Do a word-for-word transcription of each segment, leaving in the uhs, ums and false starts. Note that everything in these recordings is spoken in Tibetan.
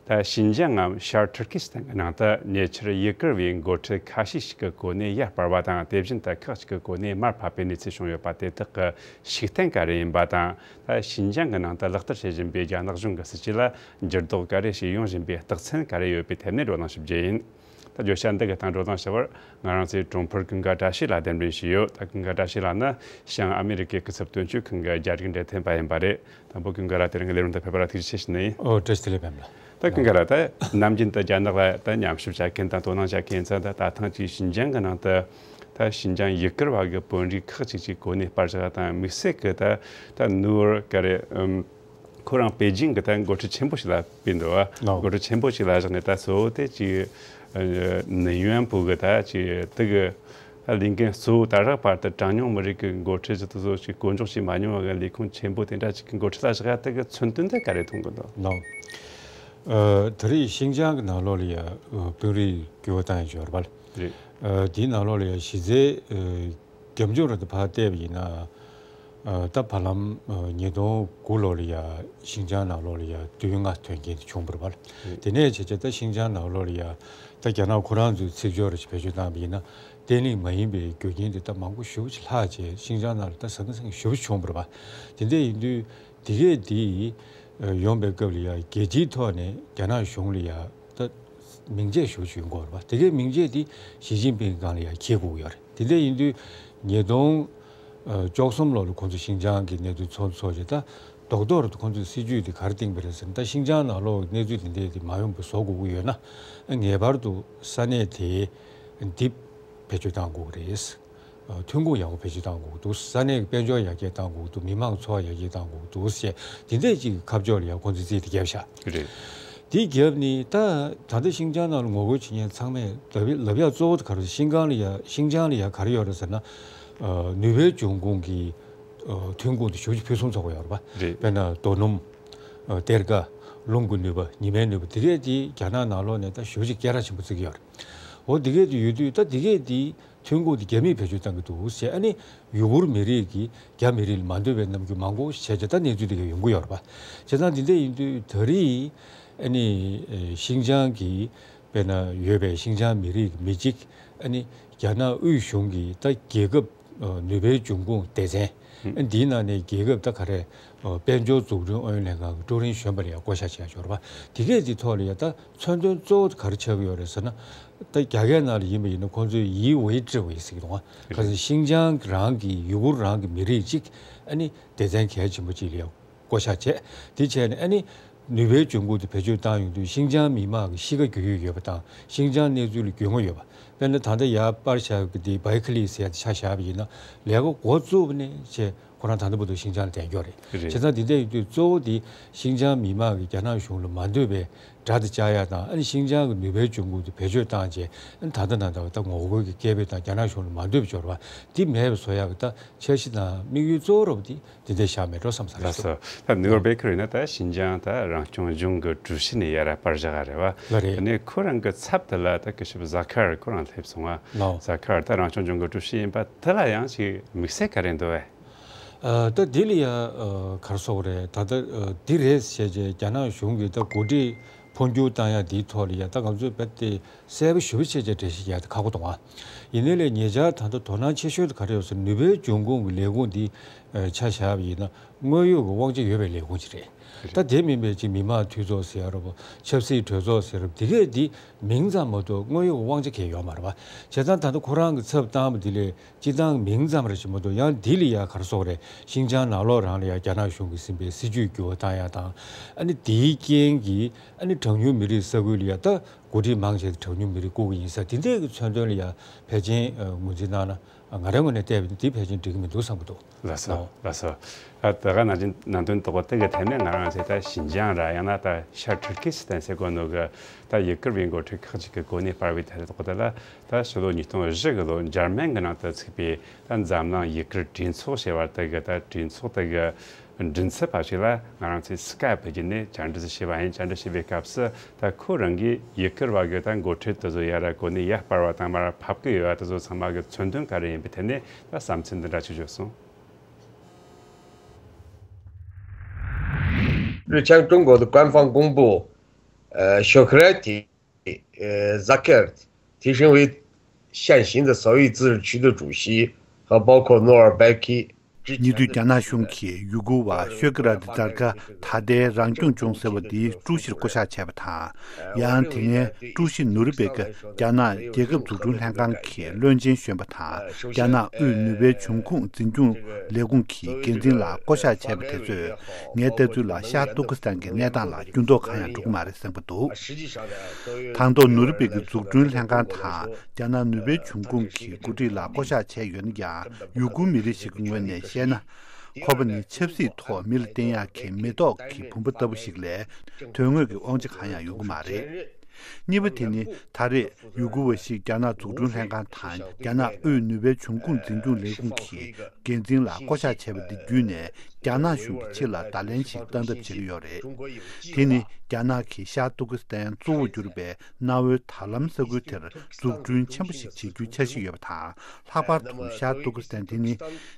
ད་ཤིན་ཅང་ངམ་ཤར་ཊར་ཀི་སི་ཐན་གྱི་ནང་དུ་ཉེ་ཆར་ཡུ་གུར་བའི་འགོ་ཁྲིད་ཁ་ཤས་ཤིག་གི་གོ་གནས་ཡར་སྤར་བ་དང་། དེ་བཞིན་དུ་ཁག་ཅིག་གི་གོ་གནས་མར་ཕབ་པའི་གནས་ཚུལ་བྱུང་ཡོད་པ་དེ་དག་གི་ཤུགས་རྐྱེན་ག་རེ་ཡིན་པ་དང་། ད་ཤིན་ཅང་གི་ནང་དུ་ལག་བསྟར་བྱེད་བཞིན་པའི་རྒྱ་ནག་གཞུང་གི་སྲིད་བྱུས་ལ་འགྱུར་ལྡོག་ག་རེ་ཞིག་ཡོང་བཞིན་པའི་རྟགས་མཚན་ག་རེ་ཡོད་པའི་ཐད་ནས་བགྲོ་གླེང་ཞིབ་རྒྱུ་ཡིན། ད་བརྗོད་བྱ་འདི་གི་སྟེང་བགྲོ་གླེང་བྱེད་པར་ང་རང་ཚོའི་གྲོང་འཕེལ་ཀུན་དགའ་བཀྲ་ཤིས་ལགས་གདན་འདྲེན་ཞུས་ཡོད། ད་ཀུན་དགའ་བཀྲ་ཤིས་ལགས་ནི་ཤང་ཨ་མི་རི་ཀའི་སྐུ་ཚབ་དོན་གཅོད་ཁང་གི་རྒྱ་རིགས་འབྲེལ་མཐུད་པ་ཡིན་པ་རེད། དང་པོ་ཀུན་དགའ་ལགས་དེ་རིང་གི་ལས་རིམ་དུ་ཕེབས་པ་ལ་ཐུགས་རྗེ་ཆེ་ཞུ་ནི་ཡིན། ཨོ་བཀྲ་ཤིས་བདེ་ལེགས་ཕེབས་ལ། ད་ཀུན་དགའ་ལགས། ད་ནམ་རྒྱུན་དུ་རྒྱ་ནག་ལ་ད་མཉམ་ཞུགས་བྱ་མཁན་དང་དོ་སྣང་བྱ་མཁན་ཚོ་ད་ད་ཐེངས་ཀྱི་ཤིན་ཅང་གི་ནང་དུ་ད་ཤིན་ཅང་ཡུ་གུར་བ་གི་དཔོན་རིགས་ཁག་ཅིག་ཅིག་གོ་གནས་སྤར་བཞག་དང་། དམིགས་བསལ་གྱི་ད་ད་ནུར་ག་རེ་ཨམ། ཁོ་རང་པེ་ཅིང་གི་ད་འགོ་ཁྲིད་ཆེན་པོ་ཞིག་ལ་ཕེབས་འདུག་བ། ལགས། འགོ་ཁྲིད་ཆེན་པོ་ཞིག་ལ་བཞག་ནས་ད་གཙོ་བོ་དེ་ཅིག་ཨ་ནི་ཡོན་པུ་གི་ད་ཅིག་དེ་གི་ད་ལས་འགན་གཙོ་བོ་ད་རག་བར་དུ་གྲངས་ཉུང་མི་རིགས་ཀྱི་འགོ་ཁྲིད་ཅིག་དེ་ཚོ་ཅིག་བསྐོ་འཇོག་བྱས་མ་མྱོང་བ་གི་ལས་ཁུངས་ཆེན་པོ་དེ་འདྲ་ཅིག་གི་འགོ་ཁྲིད་ལ་བཞག་ཡ་དེ་གི་མཚོན་དོན་དེ་ག་རེ་མཐོང་གི་འདུག། ལགས། ཨ་ད་རེས་ཤིན་ཅང་གི་ནང་ལོགས་ལ་ཡ་ཨ་དཔོན་རིགས་འགྱུར་བ་བཏང་ཡ་ཅིག་ཡོད་རེད་པ། རེད། ཨ་དེའི་ནང་ལོགས་ལ་ཡ་གཞི་རྩའི་ཨ་རྒྱབ་ལྗོངས་རེ་ད་ཕར་བལྟས་པ་ཡིན་ན། ཨ་ད་བར་ལམ་ཨ་ཉིས་སྟོང་དགུ་ལོ་ལ་ཡ་ཤིན་ཅང་ནང་ལོགས་ལ་ཡ་དུས་ཡུན་ལྔ་ཐོན་མཁན་དེ་བྱུང་བ་རེད་པ། རེད། དེ་ནས་བྱས་བྱས་ད་ཤིན་ཅང་ནང་ལོགས་ལ་ཡ་ད་རྒྱ་ནག་ཁོ་རང་ཚོའི་ཚིག་སྦྱོར་རེ་བེད་སྤྱོད་བཏང་བ་ཡིན་ན། བརྟན་ལྷིང་མ་ཡིན་པའི་རྒྱུ་རྐྱེན་དེ་ད་མང་པོ་ཞེ་པོ་ཅིག་ལྷག་བྱས་ཤིན་ཅང་ནང་ལ་ད་ཟང་ངེ་ཟིང་ངེ་ཞེ་པོ་བྱུང་བ་རེད་པ། དེ་འདྲ་ཡིན་དུས་དེ་གས་དེ་ཡོང་པའི་སྐབས་ལ་ཡ་རྒྱལ་སྤྱིའི་ཐོག་ནས་རྒྱ་ནག་གཞུང་ལ་ཡ་ད་མིང་ཆད་ཞེ་པོ་ཅིག་ཡོང་གི་ཡོད་རེད་པ། དེ་གའི་མིང་ཆད་དེ་ཞི་ཅིན་ཕིང་སྒང་ལ་ཡ་འཁེལ་དགོས་ཀྱི་ཡོད་རེད། དེ་འདྲ་ཡིན་དུས་ཉིས་སྟོང་བཅུ་གསུམ་ལོ་ལ་ཁོང་ཚོ་ཤིན་ཅང་གི་གནས་ཚུལ་ཚོགས་ཚོགས་བྱས། ད་རྡོག་རྡོག་རེ་ཁོང་ཚོས་སྲིད་ཇུས་དེ་ག་རེ་བཏིང་པ་རེད་ཟེར་ན། ད་ཤིན་ཅང་ནང་ལོགས་གནས་ཚུལ་དེ་འདྲས་དེ་མ་ཡོང་པ་བཟོ་དགོས་ཀྱི་ཡོད་ན། ངེས་པར་དུ་ས་གནས་དེ་འདི་བེད་སྤྱོད་གཏང་དགོས་ཀྱི་རེད། ཨ་ཐོན་ཁུངས་ཡག་པོ་བེད་སྤྱོད་གཏང་དགོས་འདུག། ས་གནས་ཀྱི་དཔལ་འབྱོར་ཡར་རྒྱས་གཏང་དགོས་འདུག། མི་མང་འཚོ་བ་ཡར་རྒྱས་གཏང་དགོས་འདུག་ཟེར། དེ་འདྲས་ཅིག་གི་ཁ་ཕྱོགས་ལ་ཡང་ཁོང་ཚོས་རྩིས་དེ་བརྒྱབ་ཤག། རེད། དེ་བརྒྱབ་ནས་ད་ད་ལྟ་ཤིན་ཅང་ནང་ལ་ངོ་རྒོལ་བྱེད་མཁན་ཚང་མས་ལབ་ཡ་ལབ་ཡ་གཙོ་བོ་དེ་ག་རེ། ཤིན་ཅང་ལ་ཡ་ཤིན་ཅང་ལ་ཡ་ག་རེ་ཡོད་རེད་ཟེར་ན། ཨ་ནུས་པའི་འབྱུང་ཁུངས་ཀྱི་ཨ་ཐོན་ཁུངས་དེ་ཞེ་པོ་ཅིག་ཕུན་སུམ་ཚོགས་པ་ཡོད་རེད་པ། རེད། དཔེར་ན་རྡོ་སྣུམ། ཨ་གཏེར་ཁ། རླུང་གི་ནུས་པ། ཉི་མའི་ནུས་པ། དེ་གས་དེ་རྒྱ་ནག་ནང་ལོགས་ནས་ད་ཞེ་པོ་ཅིག་སྐད་གྲགས་ཆེན་པོ་བརྩི་གི་ཡོད་རེད། འོ་དེ་གས་དེ་ཡོད་དུས་ད་དེ་གས་དེ་ཐོན་ཁུངས་དེ་རྒྱ་མིས་བེད་སྤྱོད་གཏང་གི་འདུག་ཟེར། ཨ་ནི་ཡུ་གུར་མི་རིགས་ཀྱིས་རྒྱ་མི་རིགས་ལ་མ་འདོད་པའི་རྣམ་འགྱུར་མང་པོ་བྱས་བྱས་ད་གནས་ཚུལ་དེ་གས་ཡོང་གི་ཡོད་རེད་པ། བྱས་ཙང་དེ་འདྲ་ཡིན་དུས་ད་རེས་ཨ་ནི་ཨེ་ཤིན་ཅང་གི་དཔེར་ན་ཡོད་པའི་ཤིན་ཅང་མི་རིགས་ཀྱི་མི་གཅིག་ཨ་ནི་རྒྱ་ནག་དབུས་གཞུང་གི་ད་རྒྱལ་ཁབ་ཨ་ནུས་པའི་འབྱུང་ཁུངས་སྡེ་ཚན། ཨ་འདིའི་ནང་ནས་རྒྱལ་ཁབ་ད་ག་རེ། ཨ་དཔལ་འབྱོར་འཛུགས་སྐྲུན་ཨུ་ཡོན་ལྷན་ཁང་གི་ཀྲུའུ་རིན་གཞོན་པ་ལ་ཡང་བསྐོ་བཞག་བྱས་ཡོད་རེད་པ། དེ་གས་དེ་ཐོག་ལ་ཡང་ད་མཚོན་དོན་གཙོ་བོ་ག་རེ་ཆགས་ཀྱི་ཡོད་རེད་ཟེར་ན། ད་རྒྱ་སྐད་ནང་ལ་ཡིན་པ་ཡིན་ན་ཁོང་ཚོས་ཡི་ཝེ་ཀྲི་ཝེ་ཟེར་གྱི་འདུག་ག། ཁ་སང་ཤིན་ཅང་རང་གི་ཡུ་གུར་རང་གི་མི་རིགས་གཅིག་ཨ་ནི་སྡེ་ཚན་གལ་ཆེན་པོ་གཅིག་ལ་ཡང་བསྐོ་བཞག་བྱས། དེ་བྱས་ནས་ཨ་ནི་ནུས་པའི་འབྱུང་ཁུངས་དེ་བེད་སྤྱོད་བཏང་ཡོང་དུས་ཤིན་ཅང་མི་མང་གི་གཤིས་ཀ་འགྱུར་ཡོང་གི་ཡོད་པ་དང་། ཤིན་ཅང་གནས་ཚུལ་ལ་རྒྱུས་མངའ་ཡོད་པ། དཔེར་ན་ད་ལྟ་ཡར་པར་བཞག་གི་དེ་བྷའི་ཁ་ལི་ཟེར་ཡ་དེ་ཆ་བཞག་པ་ཡིན་ན། ལས་ཀ་འགོ་བཙུགས་པ་ནས་བྱས་ཁོ་རང་ད་ལྟ་བར་དུ་ཤིན་ཅང་ལ་བསྡད་ཡོད་རེད། རེད། བྱས་ཙང་དེ་འདྲ་ཡིན་དུས་གཙོ་བོ་དེ་ཤིན་ཅང་མི་མང་གིས་རྒྱ་ནག་གཞུང་ལ་མ་འདོད་པའི་སྒྲ་དེ་བཅག་ཡ་དང་། ཨ་ནི་ཤིན་ཅང་གི་ནུས་པའི་འབྱུང་ཁུངས་དེ་བེད་སྤྱོད་བཏང་བྱས། ཨ་ནི་ད་ལྟ་ན་ད་ད་ངོ་རྒོལ་གྱི་སྐད་འབོད་དང་རྒྱ་ནག་གཞུང་ལ་མ་འདོད་པའི་སྦྱོར་བ་དེ་མེད་པ་བཟོ་ཡ་གི་ད་འཆར་གཞི་དང་དམིགས་ཡུལ་གཙོ་བོ་ར་བ་དེ་དེ་འདྲ་བཞག་མེད་འགྲོ་བསམ་ས་རེད། ལགས་སོ། ད་ནིའུ་ཡོག་པེ་ཁུལ་ཡིན་ན་ད་ཤིན་ཅང་ད་རང་སྐྱོང་ལྗོངས་ཀྱི་ཀྲུའུ་ཞི་ནས་ཡར་པར་བཞག་ག་རེད་བ། ལགས་རེད། དེ་ནས་ཁོ་རང་གི་ཚབ་དེ་ལ་ད་སྐུ་ཞབས་ཟ་ཁར་ཁོ་རང་སླེབས་སོང་བ། ལགས། ཟ་ཁར་ད་རང་སྐྱོང་ལྗོངས་ཀྱི་ཀྲུའུ་ཞི་ཡིན་པ་དེ་ལ་ཡང་ཅིག་དམིགས་བསལ་ག་རེ་འདུག་བས། ཨ་ད་འདི་ལ་ཡ་ཨ་ག་རེ་ཟེར་དགོས་རེད། ད་ལྟ་ཨ་འདི་རེད་ཟེར་བྱས་རྒྱ་ནག་གཞུང་གིས་ད་གོ་སྒྲིག་འཕོ་འགྱུར་བཏང་ཡ་འདིའི་ཐོག་ལ་ཡ་ད་ང་ཚོས་རྦད་དེ་གསལ་པོ་ཞེ་པོ་བྱས་བྱས་འགྲེལ་བཤད་རྒྱག་ཡ་དེ་ཁག་པོ་འདུག་ཨ། ཡིན་ནའི་ལས་ཉེ་ཆར་ད་ལྟ་དོ་སྣང་ཆེ་ཤོས་དེ་ག་རེ་ཡོད་ཟེར་ན། ནུས་པའི་འབྱུང་ཁུངས་ཀྱི་ལས་ཁུངས་འདི་ཨ་ཆ་བཞག་པ་ཡིན་ན་དངོས་ཡོད་ཀྱི་དབང་ཆ་ཡོད་པའི་ལས་ཁུངས་ཅིག་རེད། རེད། ད་དེ་མིན་པའི་ཅིག་མི་དམངས་འཐུས་ཚོགས་ཟེར་ཡ་ར་བ། ཆབ་སྲིད་གྲོས་ཚོགས་ཟེར་ཡ་ར་བ། དེ་གས་འདི་མིང་ཙམ་མ་གཏོགས་དངོས་ཡོད་ཀྱི་དབང་ཆ་གང་ཡང་ཡོད་མ་རེད་བ། བྱས་ཙང་ད་ལྟ་ཁོ་རང་གི་ཚབ་བཏང་བ་འདི་ལས་སྤྱི་བཏང་མིང་ཙམ་རེ་ཞིག་མ་གཏོགས། ཡང་འདི་ལ་ཡ་ག་རེ་ཟེར་དགོས་རེད། ཤིན་ཅང་ནང་ལོགས་རང་ལ་ཡ་རྒྱ་ནག་གཞུང་གིས་ཟིན་པའི་སྲིད་ཇུས་འགྱུར་བ་བཏང་ཡ་དང་། ཨ་ནི་དེའི་རྐྱེན་གྱིས་ཨ་ནི་གྲངས་ཉུང་མི་རིགས་ས་ཁུལ་ལ་ཡ་ད་འགོ་ཁྲིད་མང་ཆེ་གྲངས་ཉུང་མི་རིགས་བསྐོ་གི་ཡིན་ས། དེ་འདྲའི་གི་མཚོན་དོན་ལ་ཡ་ཕལ་ཆེར་ངོས་འཛིན་གནང་ན། ང་རའི་ངོས་ནས་བལྟས་པ་ཡིན་ན་དེ་ཕལ་ཆེར་འགྲིག་གི་མི་འདུག་བསམ་གྱི་འདུག། ལགས་སོ། ལགས་སོ། ཨ་ད་ག་ནང་བཞིན་ནང་དོན་དོག་པོ་དེ་གི་ཐད་ནས་ང་རང་ཚོས་ད་ཤིན་ཅང་ར་ཡང་ན་ད་ཤར་ཊར་ཀི་སི་ཐན་ཟེར་གོ་ནོ་གི་ད་ཡུ་གུར་བའི་འགོ་ཁྲིད་ཁག་ཅིག་གི་གོ་གནས་སྤར་བའི་ཐད་དོག་དེ་ལ། ད་ཕྱི་ལོ་ཉིས་སྟོང་བཞི་གི་ལོ་འཇར་མན་གི་ནང་དུ་ཚུགས་པའི་ད་འཛམ་གླིང་ཡུ་གུར་གྲོས་ཚོགས་ཟེར་བ་དེ་གི་ད་གྲོས་ཚོགས་དེ་གི་མགྲིན་ཚབ་པ་ཞིག་ལ་ང་རང་ཚོས་སི་ཀའེབ་བརྒྱུད་ནས་བཅར་འདྲི་ཞུས་པ་ཡིན། བཅར་འདྲི་ཞུས་པའི་སྐབས་སུ་ད་ཁོ་རང་གིས་ཡུ་གུར་བ་གི་ད་འགོ་ཁྲིད་དེ་ཚོ་ཡར་གོ་གནས་ཡར་སྤར་བ་དང་མར་ཕབ་ཀྱི་ཡོད་པ་དེ་ཚོ་ཚང་མ་གི་མཚོན་དོན་ག་རེ་ཡིན་པའི་ཐད་ནས་ད་བསམ་ཚུལ་འདི་འདྲ་ཅིག་བརྗོད་སོང་། 日前，中国的官方公布，呃，Shokrat，呃，Zakir，提升为现行的所谓自治区的主席，和包括努尔贝基。 ཉེ་དུས་རྒྱ་ནག་གཞུང་གིས་ཡུ་གུར་བ་ཤོ་ཀི་ར་ཏི་ཛར་ཀ་ད་ལྟའི་རང་སྐྱོང་ལྗོངས་ཟེར་བ་འདི་ཀྲུའུ་ཞིར་བསྐོ་བཞག་བྱས་པ་དང་། ཡང་དེ་སྔའི་ཀྲུའུ་ཞི་ནུ་རི་པེ་ཀ་རྒྱ་ནག་རྒྱལ་ཁབ་འཛུགས་སྐྲུན་ལྷན་ཁང་གི་བློན་ཆེན་གཞོན་པ་དང་། རྒྱ་ནག་དབུས་ནུས་པའི་འབྱུང་ཁུངས་འཛིན་སྐྱོང་ལས་ཁུངས་ཀྱི་འགན་འཛིན་ལ་བསྐོ་བཞག་བྱས་པ་དེ་ཚོས། ངའི་ལྟ་ཚུལ་ལ་ཤར་ཏུར་ཀི་སི་ཐན་གྱི་གནས་སྟངས་ལ་འགྱུར་ལྡོག་གང་ཡང་འགྲོ་གི་མ་རེད་བསམ་གྱི་འདུག། དང་ཐོག་ནུ་རི་པེ་ཀི་འཛུགས་སྐྲུན་ལྷན་ཁང་དང་། རྒྱ་ནག་ནུས་པའི་འབྱུང་ཁུངས་ཀྱི་འགོ་ཁྲིད་ལ་བསྐོ་བཞག་བྱས་ཡོད་ན་ཡང་། ཡུ་གུར་མི་རིགས་ཤིག་གི་ངོས་ནས་བཤད་ན། ཁོ་པ་ནི་ཆབ་སྲིད་ཐོག་མི་ལ་བསྟན་ཡག་གི་མེ་ཏོག་གི་བུམ་པ་ལྟ་བུ་ཞིག་ལས། དོན་དངོས་ཀྱི་དབང་ཆ་གང་ཡང་ཡོང་གི་མ་རེད། གཉིས་པ་དེ་ནི། ད་རེས་ཡུ་གུར་བ་ཞིག་རྒྱ་ནག་འཛུགས་སྐྲུན་ལྷན་ཁང་དང་། རྒྱ་ནག་དབུས་ནུས་པའི་འབྱུང་ཁུངས་འཛིན་སྐྱོང་ལས་ཁུངས་ཀྱི་འགན་འཛིན་ལ་བསྐོ་བཞག་བྱས་པ་འདི་བརྒྱུད་ནས། རྒྱ་ནག་གཞུང་གི་ཕྱི་ལ་བརྡ་ལན་ཞིག་བཏང་ཐབས་བྱེད་ཀྱི་ཡོད་རེད། དེ་ནི། རྒྱ་ནག་གིས་ཤར་ཏུར་ཀི་སི་ཐན་གཙོ་བོར་གྱུར་པའི་གནའ་བོའི་དར་ལམ་ས་ཁུལ་དེར་འཛུགས་སྐྲུན་ཆེན་པོ་ཞིག་བྱེད་རྒྱུའི་འཆར་གཞི་ཡོད་པ་དང་། ལྷག་པར་དུ་ཤར་ཏུར་ཀི་སི་ཐན་དེ་ནི།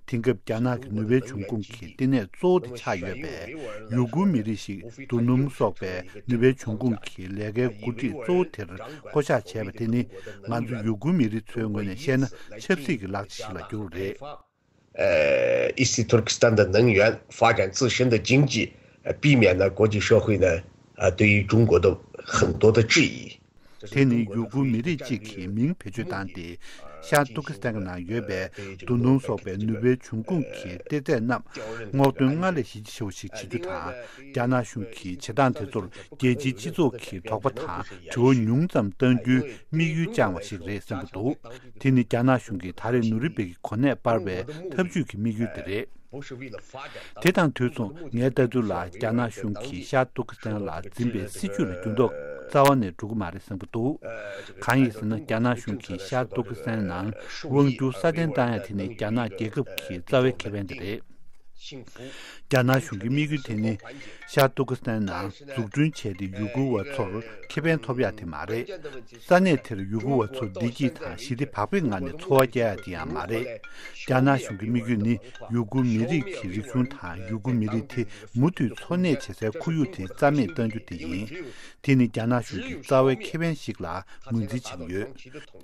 དེང་སྐབས་རྒྱ་ནག་གི་ནུས་པའི་འབྱུང་ཁུངས་ཀྱི་ལྟེ་གནས་གཙོ་བོ་དེ་ཆགས་ཡོད་པས། ཡུ་གུར་མི་རིགས་ཤིག་རྡོ་སྣུམ་སོགས་པའི་ནུས་པའི་འབྱུང་ཁུངས་ཀྱི་ལས་ཀའི་འགོ་ཁྲིད་གཙོ་བོ་དེར་བསྐོ་བཞག་བྱས་པ་དེ་ནི། ང་ཚོ་ཡུ་གུར་མི་རིགས་ཚོའི་ངོས་ནས་བཤད་ན། ཆབ་སྲིད་ཀྱི་ལག་ཆ་ཞིག་ལ་གྱུར་རེད། 呃，East Turkestan 的能源，发展自身的经济，呃，避免呢国际社会呢，呃，对于中国的很多的质疑。 དེ་ནི་ཡུ་གུར་མི་རིགས་གཅིག་གི་མིང་བེད་སྤྱོད་བཏང་སྟེ། ཤར་ཏུར་ཀི་སི་ཐན་གྱི་ནང་ཡོད་པའི་རྡོ་སྣུམ་སོགས་པའི་ནུས་པའི་འབྱུང་ཁུངས་ཀྱི་ལྟེ་ཚད་རྣམས་སྔོག་འདོན་སྔར་ལས་གཞི་ཆེ་བ་ཞིག་བྱེད་རྒྱུ་དང་། རྒྱ་ནག་གཞུང་གིས་བྱེད་སྟངས་དེ་ཚོར་རྒྱལ་སྤྱིའི་སྤྱི་ཚོགས་ཀྱི་དོགས་པ་དང་དྲི་བ་ཉུང་ཙམ་གཏང་རྒྱུའི་དམིགས་ཡུལ་བཅངས་པ་ཞིག་རེད་བསམ་གྱི་འདུག། དེ་ནི་རྒྱ་ནག་གཞུང་གིས་ད་རེས་ནུ་རི་པེ་ཀི་གོ་གནས་སྤར་བའི་ཐབས་ཇུས་ཀྱི་དམིགས་ཡུལ་དེ་རེད། དེ་དང་དུས་མཚུངས། ངའི་ལྟ་ཚུལ་ལ། རྒྱ་ནག་གཞུང་གིས་ཤར་ཏུར་ཀི་སི་ཐན་ལ་འཛིན་པའི་སྲིད་བྱུས་ལ་འགྱུར་ལྡོག་རྩ་བ་ནས་འགྲོ་གི་མ་རེད་བསམ་གྱི་འདུག། གང་ཡིན་ཟེར་ན། རྒྱ་ནག་གཞུང་གིས་ཤར་ཏུར་ཀི་སི་ཐན་ནང་དབང་སྒྱུར་སྲ་བརྟན་བཏང་ཡ་དེ་ནི་རྒྱ་ནག་རྒྱལ་ཁབ་ཀྱི་རྩ་བའི་ཁེ་ཕན་དེ་རེད། རྒྱ་ནག་གཞུང་གི་དམིགས་ཡུལ་དེ་ནི། ཤར་ཏུར་ཀི་སི་ཐན་ནང་འཛུགས་སྐྲུན་བྱས་ཏེ་ཡུ་གུར་བ་ཚོར་ཁེ་ཕན་ཐོབ་ཡ་དེ་མ་རེད། ས་གནས་དེར་ཡུ་གུར་བ་ཚོ་བདེ་སྐྱིད་དང་ཞི་བདེ་བག་ཕེབས་ངང་ནས་འཚོ་བ་སྐྱེལ་ཡ་དེ་ཡང་མ་རེད། རྒྱ་ནག་གཞུང་གི་དམིགས་ཡུལ་ནི། ཡུ་གུར་མི་རིགས་ཀྱི་རིག་གཞུང་དང་། ཡུ་གུར་མི་རིགས་དེ་མུ་མཐུད་འཚོ་གནས་བྱེད་སའི་ཁོར་ཡུག་དེ་རྩ་མེད་གཏང་རྒྱུ་དེ་ཡིན། དེ་ནི་རྒྱ་ནག་གཞུང་གི་རྩ་བའི་ཁེ་ཕན་ཞིག་ལ་ངོས་འཛིན་བྱེད་ཀྱི་ཡོད།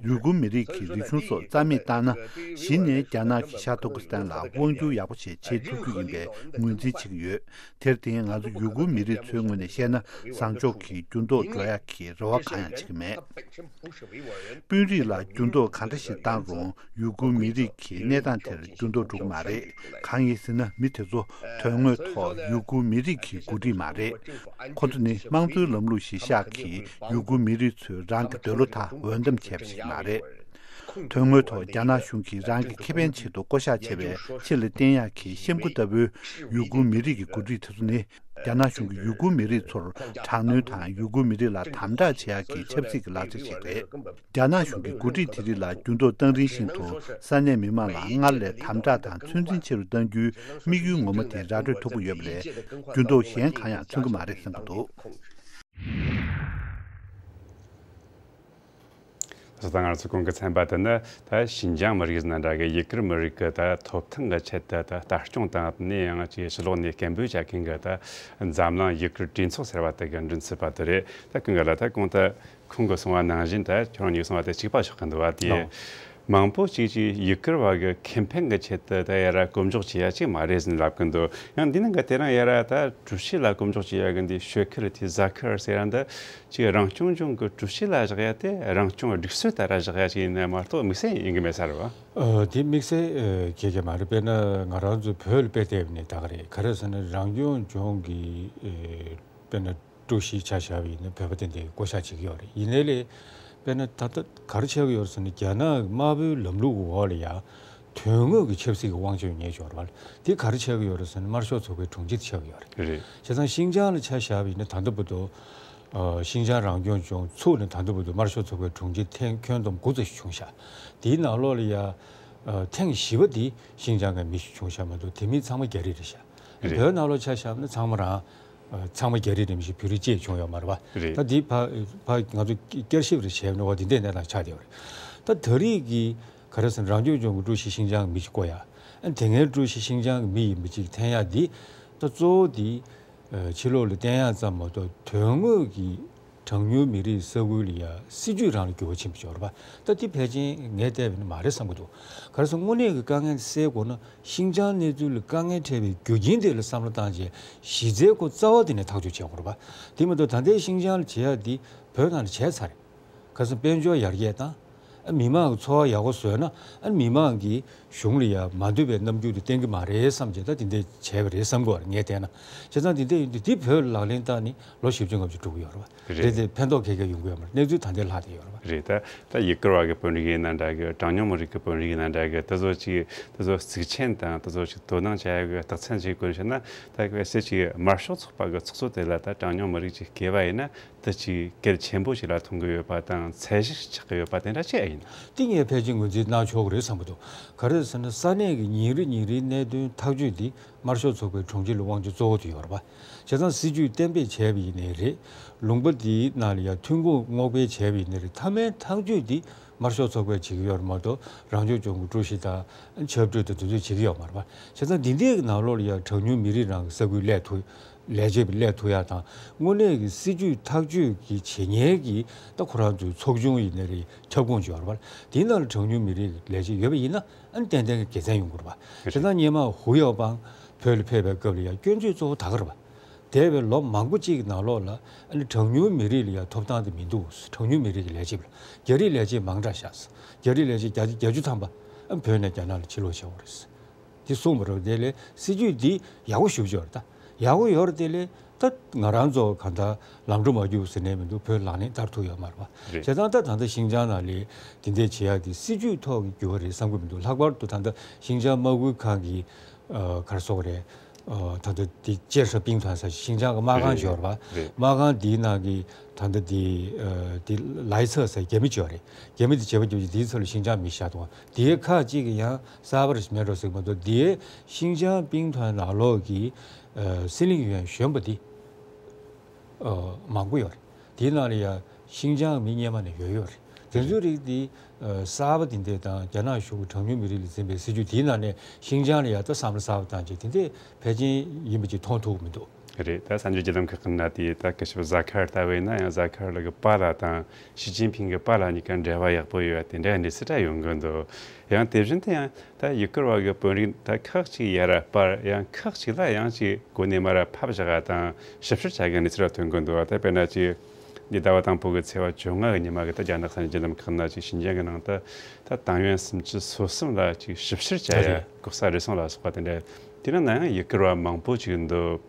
ཡུ་གུར་མི་རིགས་ཀྱི་རིག་གཞུང་སོགས་རྩ་མེད་བཏང་ན། གཞི་ནས་རྒྱ་ནག་གིས་ཤར་ཏུར་ཀི་སི་ཐན་ལ་དབང་སྒྱུར་ཡག་པོ་ཞིག་བྱེད་ཐུབ་རྒྱུ་ཡིན་པའི་ངོས་འཛིན་བྱེད་ཀྱི་ཡོད། དེར་བརྟེན། ང་ཚོ་ཡུ་གུར་མི་རིགས་ཚོའི་ངོས་ནས་བཤད་ན། བཟང་ཕྱོགས་ཀྱི་འགྱུར་ལྡོག་འགྲོ་ཡག་གི་རེ་བ་གང་ཡང་བྱེད་ཀྱི་མེད། དཔོན་རིགས་ལ་འགྱུར་ལྡོག་གང་འདྲ་ཞིག་བཏང་རུང་། ཡུ་གུར་མི་རིགས་ཀྱི་གནས་སྟངས་དེར་འགྱུར་ལྡོག་འགྲོ་གི་མ་རེད། གང་ཡིན་ཟེར་ན། མི་དེ་ཚོ་དོན་དངོས་ཐོག་ཡུ་གུར་མི་རིགས་ཀྱི་འགོ་ཁྲིད་མ་རེད། ཁོ་ཚོ་ནི་དམངས་གཙོའི་ལམ་ལུགས་གཞིར་བཞག་གིས་ཡུ་གུར་མི་རིགས་ཚོས་རང་གི་འདོད་བློ་དང་འོས་འདེམས་བྱས་པ་ཞིག་མ་རེད། དོན་དངོས་ཐོག་རྒྱ་ནག་གཞུང་གིས་རང་གི་ཁེ་ཕན་ཆེད་དུ་བསྐོ་བཞག་བྱས་པའི་ཕྱི་ལ་བསྟན་ཡག་གི་གཤམ་འགུལ་ལྟ་བུའི་ཡུ་གུར་མི་རིགས་ཀྱི་འགོ་ཁྲིད་དེ་ཚོ་ནི། རྒྱ་ནག་གཞུང་གིས་ཡུ་གུར་མི་རིགས་ཚོར་དྲག་གནོན་དང་། ཡུ་གུར་མི་རིགས་ལ་དམ་དྲག་བྱེད་ཡག་གི་ཆབ་སྲིད་ཀྱི་ལག་ཆ་ཞིག་རེད། རྒྱ་ནག་གཞུང་གིས་འགོ་ཁྲིད་དེ་རིགས་ལ་འགྱུར་ལྡོག་བཏང་རིང་བཞིན་དུ། ས་གནས་མི་མང་ལ་སྔར་ལས་དམ་དྲག་དང་ཚོད་འཛིན་ཆེ་རུ་གཏང་རྒྱུའི་དམིགས་ཡུལ་ངོ་མ་དེ་ར་སྤྲོད་ཐུབ་ཀྱི་ཡོད་པ་ལས། འགྱུར་ལྡོག་གཞན་གང་ཡང་མཚོན་གྱི་མ་རེད་བསམ་གྱི་འདུག། ད་ལྟ་ང་ཚོ་གོང་གི་ཚན་པ་དེ་ནི། ད་ཤིན་ཅང་མི་རིགས་ཟེར་ན་འདྲ་གི། ཡུ་གུར་མི་རིགས་ཀྱི་ད་ཐོབ་ཐང་གི་ཆེད་དུ་ད་ལྟ་སྐྱོང་དང་། དེ་ནས་ཡང་ཅིག་ཕྱི་ལོགས་ནས་སྐད་འབོད་བྱ་མཁན་གྱི་ད་འཛམ་གླིང་ཡུ་གུར་གྲོས་ཚོགས་ཟེར་བ་དེ་གི་མགྲིན་ཚབ་པ་དེ་རེད། ད་ཁོང་གིས་ལ་ད་གོང་དུ་ཁོང་གིས་གསུངས་པ་ནང་བཞིན། ད་ཁྱོད་རང་གཉིས་གསུངས་པ་དེ་གཅིག་པ་ཆགས་ཀྱི་འདུག་བ། དེ་ཨོ། མང་པོ་ཅིག་ཅིག་ཡུ་གུར་བ་གི་ཁེ་ཕན་གྱི་ཆེད་དུ་ད་ཡ་ར་སྐོམ་འཇོག་བྱེད་ཡ་ཅིག་མ་རེད་ཟེར་ལབ་ཀྱི་འདུག། ཡང་འདི་ནང་གི་དེ་རིང་ཡ་ར་ད་ཀྲུའུ་ཞི་ལ་སྐོམ་འཇོག་བྱེད་ཡ་གི་འདི་ཤོ་ཁིར་དེ་ཟ་ཁིར་ཟེར་ཡ་འདི་ཅིག་རང་སྐྱོང་ལྗོངས་ཀྱི་ཀྲུའུ་ཞི་ལ་བཞག་ཡ་དེ་རང་སྐྱོང་སྒྲིག་སྲོལ་ལྟར་བཞག་ཡ་ཅིག་ཡིན་ན་མ་གཏོགས་དམིགས་བསལ་ཡིན་གི་མེད་ས་རེད་བ། ཨ། དེ་དམིགས་བསལ་ཨ་གལ་གལ་མ་རེད། དཔེར་ན་ང་རང་ཚོ་བོད་ལ་དཔེ་བལྟས་པ་ནས་ད་ག་རེད། ག་རེ་ཟེར་ན་རང་སྐྱོང་ལྗོངས་ཀྱི་ཨེ་དཔེར་ན་ཀྲུའུ་ཞི་ཆ་བཞག་པ་ཡིན་ན་བོད་པ་དེ་འདྲའི་བསྐོ་བཞག་བྱེད་ཀྱི་ཡོད་རེད། ཡིན་ནའི་ལས་དཔེར་ན་ད་ལྟ་ག་རེ་ཆགས་ཀྱི་ཡོད་རེད་ཟེར་ན་རྒྱ་ནག་དམར་པོའི་ལམ་ལུགས་འོག་ལ་ཡ་དོན་དངོས་ཀྱི་ཆབ་སྲིད་ཀྱི་དབང་ཆ་ཡོད་མཁན་ཅིག་ཡོད་རེད་བ། དེ་ག་རེ་ཆགས་ཀྱི་ཡོད་རེད་ཟེར་ན་དམར་ཤོག་ཚོགས་པའི་དྲུང་ཆེ་དེ་ཆགས་ཀྱི་ཡོད་རེད། རེད། བྱས་ཙང་ཤིན་ཅང་ལ་ཆ་བཞག་པ་ཡིན་ན་ད་ལྟ་བར་དུ་ཨ་ཤིན་ཅང་རང་སྐྱོང་ལྗོངས་ཚུགས་ནས་ད་ལྟ་བར་དུ་དམར་ཤོག་ཚོགས་པའི་དྲུང་ཆེ་ཐེངས་ཁྱོན་བསྡོམས་དགུ་ཙམ་ཞིག་བྱུང་ཤག། དེའི་ནང་ལོགས་ལ་ཡ་ཨ་ཐེངས་བཞི་པ་དེ་ཤིན་ཅང་གི་མི་ཞིག་བྱུང་ཤག་མ་གཏོགས་དེ་མིན་ཚང་མ་རྒྱ་རིགས་རེད་ཤག། རེད། བོད་ནང་ལོགས་ཆ་བཞག་ན་ཚང་མ་རང་ཨ་ཚང་མ་རྒྱ་རིགས་རེད། མི་ཞིག་བོད་རིགས་གཅིག་བྱུང་ཡོད་མ་རེད་བ། རེད། ད་འདི་ཕ་ཕ་ང་ཚོ་བསྐྱར་ཞིབ་རེ་བྱས་ན་འོ་འདི་འདྲའི་གནས་སྟངས་ཆགས་བསྡད་ཡོད་རེད། ད་ད་རེས་ཀྱི་ག་རེ་ཟེར་ན་རང་སྐྱོང་ལྗོངས་ཀྱི་ཀྲུའུ་ཞི་ཤིན་ཅང་གི་མི་ཞིག་བསྐོ་ཡ། ཨ་དེ་སྔའི་ཀྲུའུ་ཞི་ཤིན་ཅང་གི་མི་ཡིན་པ་ཅིག་འཐེན་ཡ་འདི་ད་གཙོ་བོ་འདི་ཨ་ཕྱི་ལོགས་ལ་བསྟན་ཡ་ཙམ་མ་གཏོགས་དོན་དངོས་ཀྱི་ གྲངས་ཉུང་མི་རིགས་ས་ཁུལ་ལ་ཡ་སྲིད་ཇུས་རང་ལ་འགྱུར་བ་ཕྱིན་པ་ཅིག་ཡོད་རེད་པ། ད་འདི་ཕལ་ཆེར་ངས་བལྟས་པ་ཡིན་ན་མ་རེད་བསམ་གྱི་འདུག་ག་རེ་ཟེར་ན་དངོས་གནས་ཀྱི་དཀའ་ངལ་དེ་སེལ་དགོས་ན་ཤིན་ཅང་གནས་ཚུལ་ལ་དཀའ་ངལ་འཕྲད་པའི་རྒྱུ་རྐྱེན་དེ་ལ་བསམ་བློ་བཏང་བྱས་གཞི་རྩའི་ཁོ་རྩ་བ་དེ་ནས་ཐག་གཅོད་བྱེད་དགོས་རེད་པ། དེ་མ་གཏོགས་ད་ལྟའི་ཤིན་ཅང་ལ་བྱེད་ཡག་འདི་བོད་ནང་ལ་བྱས་ཚར་རེད། ག་ཚོད་དཔལ་འབྱོར་ཡར་རྒྱས་བཏང་། ཨ་མི་མང་གི་འཚོ་བ་ཡག་པོ་བཟོས་ན་ཨ་མི་མང་གིས་གཞུང་ལ་ཡ་མ་འདོད་པའི་རྣམ་འགྱུར་དེ་བསྟན་གྱི་མ་རེད་བསམ་བྱས་ད་དེ་འདྲ་བྱས་པ་རེད་བསམ་གྱི་ཡོད་རེད་ངས་བལྟས་ན། བྱས་ཙང་དེ་འདྲ་ཡིན་དུས་འདི་བོད་ལ་ལག་ལེན་བསྟར་ནས་ལོ་བཞི་བཅུ་ལྔ་བཅུ་འགྲོ་གི་ཡོད་རེད་པ། རེད། རེད་དེ་ཕན་ཐོགས་ག་གེ་ཡོང་གི་ཡོད་མ་རེད། གནས་ཚུལ་ད་ལྟའི་ལྷག་བསྡད་ཡོད་རེད་པ། རེད། ད་ད་ཡུ་གུར་བ་གི་དཔོན་རིགས་ཡིན་ན་འདྲ་གི། གྲངས་ཉུང་མི་རིགས་ཀྱི་དཔོན་རིགས་ཡིན་ན་འདྲ་གི། དེ་ཚོ་ཅིག་དེ་ཚོ་གཟིགས་མཁན་དང་དེ་ཚོ་ཅིག་དོ་སྣང་བྱ་ཡག་གི་རྟགས་མཚན་ཅིག་བཀོད་ན། ད་གལ་སྲིད་ཅིག་དམར་ཤོག་ཚོགས་པ་གི་ཚོགས་གཙོ་དེ་ལ་ད་གྲངས་ཉུང་མི་རིགས་ཅིག་བསྐོས་པ་ཡིན་ན། དེ་ཅིག་གལ་ཆེན་པོ་ཞིག་ལ་མཐོང་གི་ཡོད་པ་དང་ཚད་གཞི་ཆགས་ཀྱི་ཡོད་པ་དེ་འདྲ་ཅིག་ཡིན། དེ་ངས་ཕལ་ཆེར་ངོས་འཛིན་གནང་ཆོག་གི་རེད་བསམ་གྱི་འདུག་ག་རེ་ཟེར་ན་ས་གནས་ཀྱི་ཉིན་རེ་ཉིན་རེའི་གནད་དོན་ཐག་གཅོད་འདི་དམར་ཤོག་ཚོགས་པའི་དྲུང་ཆེ་ལ་དབང་ཆ་གཙོ་བོ་དེ་ཡོད་རེད་པ། བྱས་ཙང་སྲིད་ཇུས་གཏན་འབེབས་བྱས་པ་ཡིན་ནའི་རེད། ལུང་པ་འདིའི་ནང་ལ་ཡང་ཐོན་ཁུངས་སྔོག་སྤེལ་བྱས་པ་ཡིན་ནའི་རེད། མཐའ་མའི་ཐག་གཅོད་འདི་དམར་ཤོག་ཚོགས་པས་བྱེད་ཀྱི་ཡོད་རེད་མ་གཏོགས་རང་སྐྱོང་ལྗོངས་ཀྱི་ཀྲུའུ་ཞི་དང་ཆབ་སྲིད་དང་དེ་ཚོས་བྱེད་ཀྱི་ཡོད་མ་རེད་པ། བྱས་ཙང་འདི་འདྲའི་ནང་ལོགས་ལ་ཡང་གྲངས་ཉུང་མི་རིགས་རང་གི་ས་ཁུལ་སླེབས་ཐུབ། ལས་བྱེད་པ་སླེབས་ཐུབ་ཡག་དང་དངོས་གནས་ཀྱི་སྲིད་ཇུས་ཐག་གཅོད་ཀྱི་བྱེད་མཁན་གྱི་ད་ཁོ་རང་ཚོའི་ཚོགས་ཆུང་ཡིན་ནའི་རེད། ཁྱབ་ཁོངས་ཡོད་རེད་པ། དེའི་ནང་ལ་གྲངས་ཉུང་མི་རིགས་ཀྱི་ལས་བྱེད་ཡོད་པ་ཡིན་ན་ཨ་ནི་ཏན་ཏན་གྱི་དགེ་མཚན་ཡོང་གི་རེད་པ། བྱས་ཙང་སྔོན་མ་ཧུའུ་ཡའོ་པང་བོད་ལ་ཕེབས་པའི་སྐབས་ལ་ཡང་སྐྱོན་བརྗོད་གཙོ་བོ་ད་ག་རེད་པ། འདས་པའི་ལོ་མང་པོ་གཅིག་གི་ནང་ལོགས་ལ་ཨ་ནི་གྲངས་ཉུང་མི་རིགས་ལ་ཡང་ཐོབ་ཐང་དེ་མི་འདུག་གྲངས་ཉུང་མི་རིགས་ཀྱི་ལས་བྱེད་པ་ལ་རྒྱ་རིགས་ལས་བྱེད་མང་དྲགས་ཤག་རྒྱ་རིགས་ལས་བྱེད་བརྒྱ་ཆ་བརྒྱད་ཅུ་ཐམ་པ་ཨ་ནི་བོད་ནས་རྒྱ་ནག་ལ་ཕྱིར་ལོག་བྱས་ཡོད་རེད། དེ་གསུངས་པ་རེད། དེ་ལས་སྲིད་ཇུས་འདི་ཡག་པོ་ཞེ་པོ་ཅིག་ཡོད་རེད། ད་ཡག་པོ་ཡོད་རེད། དེ་ལས་ད་ང་རང་ཚོ་གང་ལྟར་ལམ་འགྲོ་མ་རྒྱུག་ཟེར་ནས་མི་འདུག་བོད་ལག་ལེན་བསྟར་ཐུབ་ཡོད་མ་རེད་པ། རེད། བྱས་ཙང་ད་ད་ལྟ་ཤིན་ཅང་ནང་ལ་དེ་འདྲས་བྱེད་ཡག་དེ་སྲིད་ཇུས་ཐོག་གི་འགྱུར་བ་རེད་བསམ་གྱི་མི་འདུག་ལྷག་པར་དུ་ད་ལྟ་ཤིན་ཅང་དམག་ཁུལ་ཁང་གི་ཨ་ག་རེ་ཟེར་དགོས་རེད། ཨ་ད་ལྟ་དེ་ཅེ་ཧྲ་པིང་ཐོན་ས་ཤིན་ཅང་གི་དམག་ཁང་ཅིག་ཡོད་རེད་པ། རེད། དམག་ཁང་འདིའི་ནང་གི་ད་ལྟ་དེ་ཨ་དེ་ལའི་ཚ་ཟེར་རྒྱ་མི་ཅིག་ཡོད་རེད། རྒྱ་མི་དེ་བྱེད་པ་བརྒྱབ་ཅིག་དེའི་ཚབ་ལ་ཤིན་ཅང་མི་བཞག་འདུག་དེའི་ཁག་ཅིག་གིས་ཡང་གསར་པ་རེ་ཞིག་མེད་འགྲོ་ཟེར་གྱི་མ་གཏོགས་དེའི་ཤིན་ཅང་པིང་ཐོན་ནང་ལོགས་ཀྱི་ཨ་སི་ལིང་ཡུན་གཞོན་པ་དེ་ཨ་མང་པོ་ཡོད་རེད། དེའི་ནང་ལ་ཡང་ཤིན་ཅང་མི་སྔོན་མ་ནས་ཡོད་ཡོད་རེད། དེ་ཚོའི་རིགས་དེ་ཨ་གསར་པ་དེ་འདྲས་དང་རྒྱ་ནག་གཞུང་གི་གྲངས་ཉུང་མི་རིགས་ལ་འཛིན་པའི་སྲིད་ཇུས་དེའི་ནང་ནས་ཤིན་ཅང་ལ་ཡང་ད་བསམ་བློ་གསར་པ་བཏང་བྱས་དེ་འདྲས་ཕལ་ཆེར་ཡིན་པ་ཅིག་མཐོང་ཐུབ་ཀྱི་མི་འདུག་རེད། ད་གསར་འགྱུར་བརྒྱུད་ལམ་ཁག་གི་ནང་དེ་ད་སྐུ་ཞབས་ཟ་ཁར་ལྟ་བས་ན་ཡང་ཟ་ཁར་ལགས་ཀྱི་པཱ་ལགས་དང་ཞི་ཅིན་ཕིང་གི་པཱ་ལགས་གཉིས་ཀ་འབྲེལ་བ་ཡག་པོ་ཡོད་པ་དེ་འདྲའི་གནས་ཚུལ་འདྲ་ཡོང་གི་འདུག་ཡང་དེ་བཞིན་དུ་ཡང་ད་ཡུ་གུར་བ་གི་དཔོན་རིགས་ད་ཁག་ཅིག་ཡར་སྤར། ཡང་ཁག་ཅིག་ལ་ཡང་ཅིག་གོ་གནས་མར་ཕབ་བཞག་པ་དང་ཞིབ་བཤེར་བྱ་དགོས་གནས་ཚུལ་འདྲ་ཐོན་གི་འདུག་ད་དཔེར་ན་ཅིག་འདི་ཟླ་བ་དང་པོ་གི་ཚེས་པ་བཅོ་ལྔ་གི་ཉི་མ་གི་ད་རྒྱ་ནག་གསར་འགྱུར་བརྒྱུད་ལམ་ཁག་ནང་ཅིག་ཤིན་ཅང་གི་ནང་ད་ད་ཏང་ཡོན་སུམ་ཅུ་སོ་གསུམ་ལ་ཅིག་ཞིབ་བཤེར་བྱ་ཡ་རེད། ལྐོག་ཟ་རུལ་སུངས་ལ་སོགས་པ་དེ་འདྲ། དེ་ནང་ན་ཡང་ཡུ་གུར་བ་མང་པོ་ཅིག་འདུག་